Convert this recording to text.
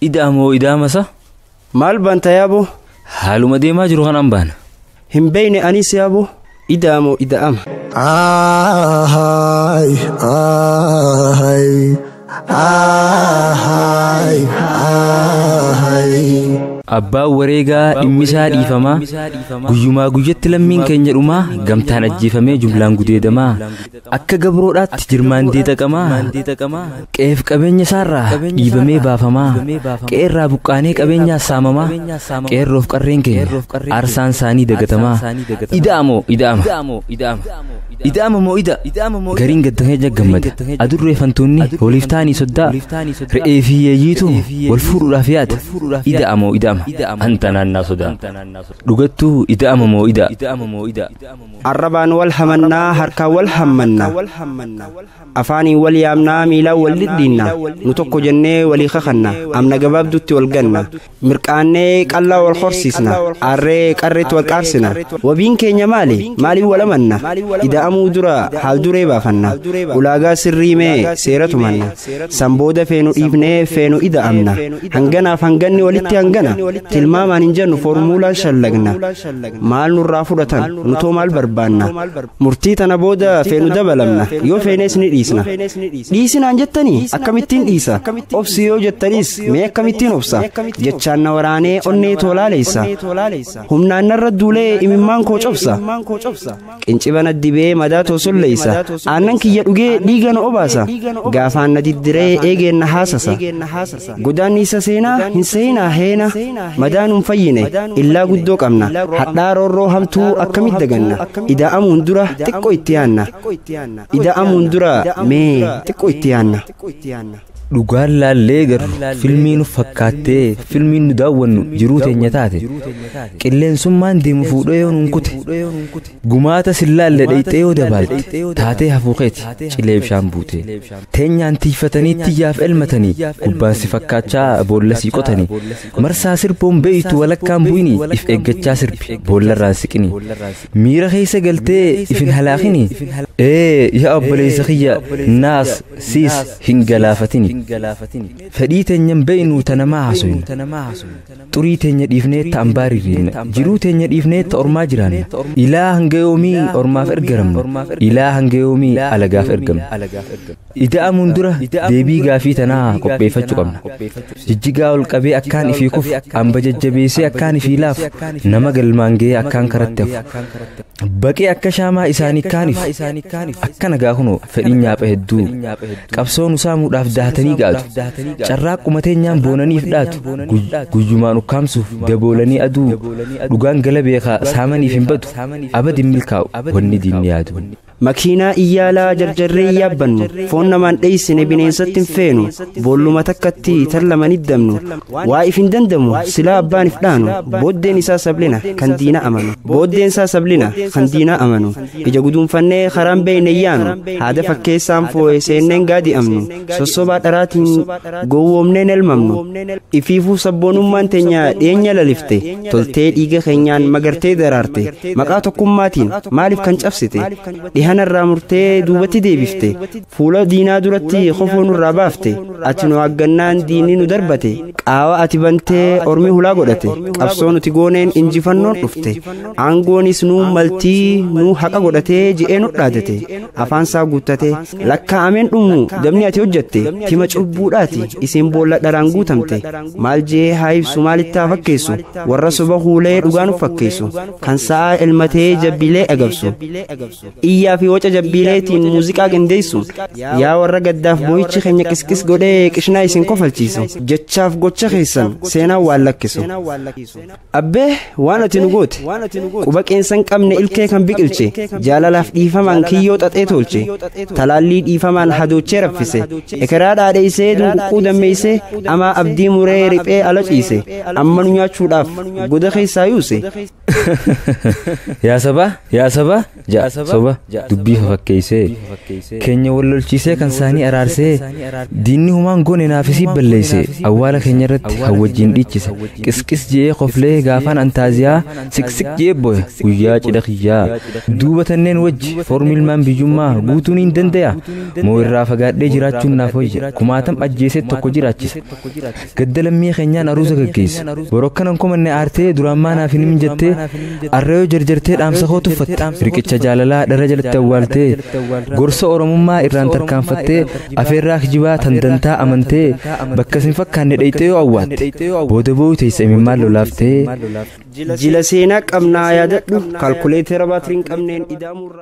Ida'amoo ida'amasa? Maal baanta yaaboo? Haaluma deemaa jiru kanaan baana. Hin beeyne anis yaaboo. Ida'amoo ida'ama. Abbaan wareegaa dhimmisaa dhiifamaa guyyumaa guyyatti lammiin keenya dhumaa gamtaan ajjeefamee jumlaan gudeedamaa akka gabroodhaatti jirmaan deexaqamaa qe'eef qabeenya isaarraa dhiibamee baafamaa qe'eerraa buqqaanee qabeenyaa saamamaa qeerroof qarreen keenya aarsaan isaanii dagatamaa ida'amoo ida'ama ida'ama moo ida gariin gadda keenya gammada adurree fantoonni waliif ta'anii soddaa re'ee fi yeeyyiitu wal fuudhuudhaaf yaada ida'amoo ida'ama anta naannaa sodaa dhugattuu ida'ama moo ida. Arrabaan wal hamannaa harkaan wal hammannaa afaaniin wal yaamnaa miilaan wal dhidhiinna nu tokko jennee walii kakanna amna gabaabdutti wal ganna mirqaannee qallaa wal horsiisna aarree qarreetti wal qaarsina wabiin keenya maali maaliin wal amanna ida'amuu dura haal duree baafanna ulaagaa sirrii mee seera tumanna san booda feenu dhiifnee feenu ida'amna hanganaaf hanganni walitti hangana tilmaamaan hin jennu foormuulaan shallagna maal nurraa fudhatan nutoo maal barbaanna murtii tana booda feenu dabalamna yoo feenes ni dhiisna dhiisinaan jettanii akkamittiin dhiisa obsi yoo jettaniis mee akkamittiin obsa jechaan na waraanee onnee toolaaleessa humnaan narra duulee imimmaan koo cobsa qinciba na dibee madaa toosolleessa aannan kiyya dhugee dhiiga na obaasa gaafaan na diddiree eegeen na haasasa godaanni isa seenaa hin seenaa heena madaan hin fayyine illaa guddoo qabna hadhaa roorroo hamtuu akkamitti daganna ida'amuun dura xiqqoo itti yaanna ida'amuun dura mee xiqqoo itti yaanna. Dhugaan laallee garuu filmii nu fakkaattee filmiin nu daawwannu jiruu teenya taate qilleensummaan deemu fuudhee yoo nuun kute gumaata sillaalle dhayxee yoo dabaalte taatee hafuuqeeti cilee bishaan buute teenyaan tiifatanii tiyyaaf elmatanii gubbaan si fakkaachaa boolla sii qotanii marsaa sirboon beeytu walakkaan bu'inii if eeggachaa sirbi boollarraan siqinii miira keessa galtee if hin halaakinii ee yaa obboleessa kiyya naas siis hin galaafatini. Fedhii teenya beeynu tanamaa haasofna xurii teenya dhiifnee ta'an baariiriina jiruu teenya dhiifnee ta ormaa jiraanna ilaa hanga yoomii ormaaf ergaramna ilaa hanga yoomii alagaaf ergamna ida'amuun dura deebii gaafii tanaa qopheeffachuu qabna jijjigaa ol qabee akkaan ifii kufu hamba jajjabeessee akkaan ifii laafu nama galmaan ga'ee akkaan karatti hafu baqee akka shaamaa isaanii kaaniif akka nagaa kunoo fedhiin nyaapha hedduu qabsoon saamuudhaaf dahatanii gaatu carraa qumateenyaan boonaniif dhaatu guyyumaan ukkaamsuuf daboolanii aduu dhugaan gala beekaa saamaniif hin badu abadin milkaa'u wanni diinni yaadu. Makiinaa iyyaalaa jarjarree yaabbannu foon namaan dheeysine bineensatti hin feenu boolluma takkatti tarlama niddamnu waa if hin dandamu silaa abbaan if dhaanu booddeen isaa sablina kan diina amanu booddeen isaa sablina kan diina amanu ija guduunfannee karaan beeyne yaanu haada fakkeessaan foo'e seenneen gaadi'amnu sossobaa dharaatiin gowwoomneen elmamnu ifiifuu sabboonummaan teenya dhiyeenya lalifte toltee dhiiga keenyaan magartee daraarte maqaa tokkummaatiin maaliif kan cabsite dhihanarraa murtee duubatti deebifte fuula diinaa duratti kofoo nurraa baafte ati nu haggannaan diinni nu darbate qaawa ati bantee ormi hulaa godhate qabsoo nuti gooneen injifannoon dhufte aangoonis nuu maltii nuu haqa godhatee je'ee nu dhaadate afaansaa guuttate lakkaa'ameen dhumu dabni ati hojjatte tima cubbuudhaati isin boolla dharaan guutamte maal jee haa ibsu maalitti haa fakkeessu warra soba huulee dhugaa nu fakkeessu kan sa'a elmatee jabbilee agabsu iyyaa fi waca jabbiileetiin muuziqaa qindeessu yaa warra gaddaaf boo'ichi keenya qisqis godhee qishnaa isin kofalchiisu jechaaf gocha keessan seenaan waan lakkisu abbee waan ati nu goote quba qeensan qabne ilkee kan biqilche jaalalaaf dhiifamaan kiyyoo xaxee tolche talaallii dhiifamaan hadoochee raffise ekeraa dhaadheessee dunquqquu dammeessee amaa abdii muree riphee ala ciise amma nu nyaachuudhaaf goda keessaa yuuse. Yaa sabaa, yaa sabaa, ja'a soba dubbii fafakkeessee, keenya wal lolchiisee kan saanii araarsee, diinni humaan goone naafisii balleessee, awwaala keenya irratti hawwajjiin dhiichise, qisqis je'ee koflee gaafaan antaaziyaa, siqsiq je'ee boya guyyaa cidha kiyyaa. Duuba tanneen wajji foormi ilmaan biyyummaa guutuun hin danda'a, moo irraa fagaadhee jiraachuun naaf wayya, kumaatam ajjeesee tokko jiraachisa. Gadda lammii keenyaan aruusa gaggeessa. Borokkanan komanne aartee duraan maanaaf hin himin jettee arrayoo jarjartee dhaamsa koo tuffatte, riqicha jaalalaa dhara jalatti awwaaltee, gorsa oromummaa irraan tarkaanfattee, afeerraa kijibaa tan dantaa amantee, bakka sin fakkaanne dheyxee yoo awwaatte, booda boo'u teessa imimmaan lolaaftee. Jila seenaa qabnaa yaadadhu, kaalkuleetera baatiriin qabneen idaamurra.